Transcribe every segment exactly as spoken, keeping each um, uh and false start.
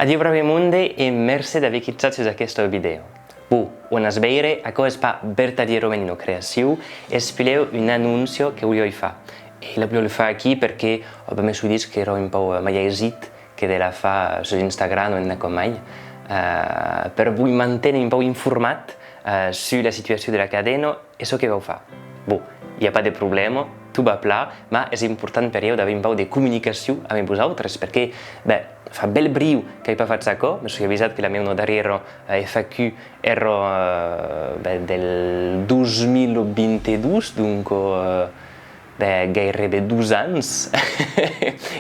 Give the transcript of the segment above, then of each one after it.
Adiu brave monde e mercé d'aver quichat sus aquesta vidèo. Bon, o anatz veire, aquò es pas vertadièrament una creacion, es puslèu un anóncia que voliái far. E la voliái far aquí perque, ben, me soi dich qu'èra un pauc, eh, mai aisit que de la far sus Instagram o endacòm mai, eh, per vos manténer un pauc informat, eh, sus la situacion de la cadena e çò que vau far. Bon, i a pas de problèma, tot va plan, mas es important per ieu d'aver un pauc de comunicacion amb vosautres, perque, ben, fa bèl briu qu'ai pas fach aquò, me soi avisat que la meuna darrièra, eh, F A Q èra, eh, ben, del dos mil vint-e-dos, donc, eh, ben, gairebe dos ans,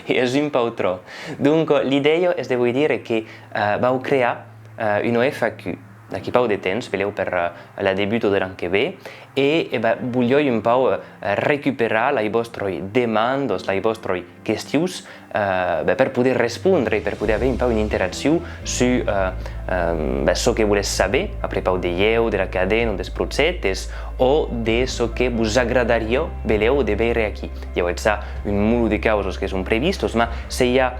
e es un pauc tròp. Donc, l'idèia es de vos dire que, eh, vau crear, eh, una F A Q. D'aquí pauc de temps, belèu per, eh, la debuta de l'an que ve, e, e ben, voliái un pauc, eh, recuperar las vòstras demandas, las vòstras questions, eh, ben, per poder respondre, per poder aver un pauc una interaccion sus, eh, eh, ben, çò que volètz saber a prepaus de ieu, de la cadena, dels projèctes, o de çò que vos agradariá, belèu, de veire aquí. I a un molon de causas que son previstas, mas se i a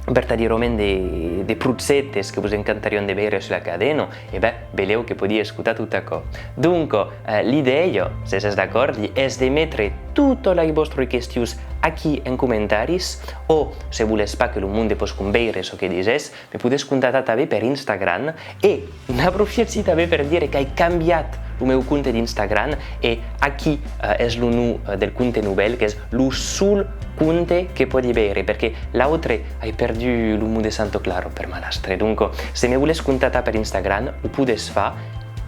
vertadièrament de, de projèctes que vos encantarián de veire sus la cadena, e ben, belèu que pòdi escotar tot aquò. Donc, eh, l'idèia, se sètz d'acòrdi, es de metre totas las vòstras questions aquí en comentaris, o, se volètz pas que lo monde pòscon veire çò que disètz, me podètz contactar tanben per Instagram, e n'aprofièchi tanben per dire qu'ai cambiat lo meu compte d'Instagram, e aquí, eh, es lo nom, eh, del compte novèl, qu'es lo sol compte que pòdi veire, perque l'autre ai perdut lo mot de Santa Clara per malastre. Donc, se me volètz contactar per Instagram, o podètz far,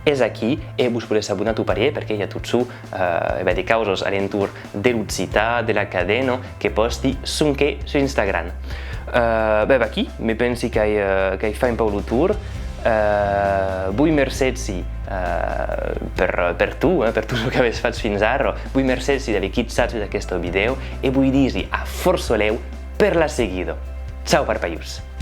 es aquí, e vos podètz abonar tot parièr, perque i a totjorn, eh, e ben, de causas a l'entorn de l'occitan, de la cadena, que pòsti sonque sus Instagram. Eh, ben, vaquí, me pensi qu'ai, eh, qu'ai fach un pauc lo torn. Eh, vos mercèci, eh, per, per tot, eh, per tot çò qu'avètz fach fins ara. Vos mercèci d'aver quichat sus aquesta vidèo e vos disi a fòrça lèu per la seguida. Ciao, parpalhons!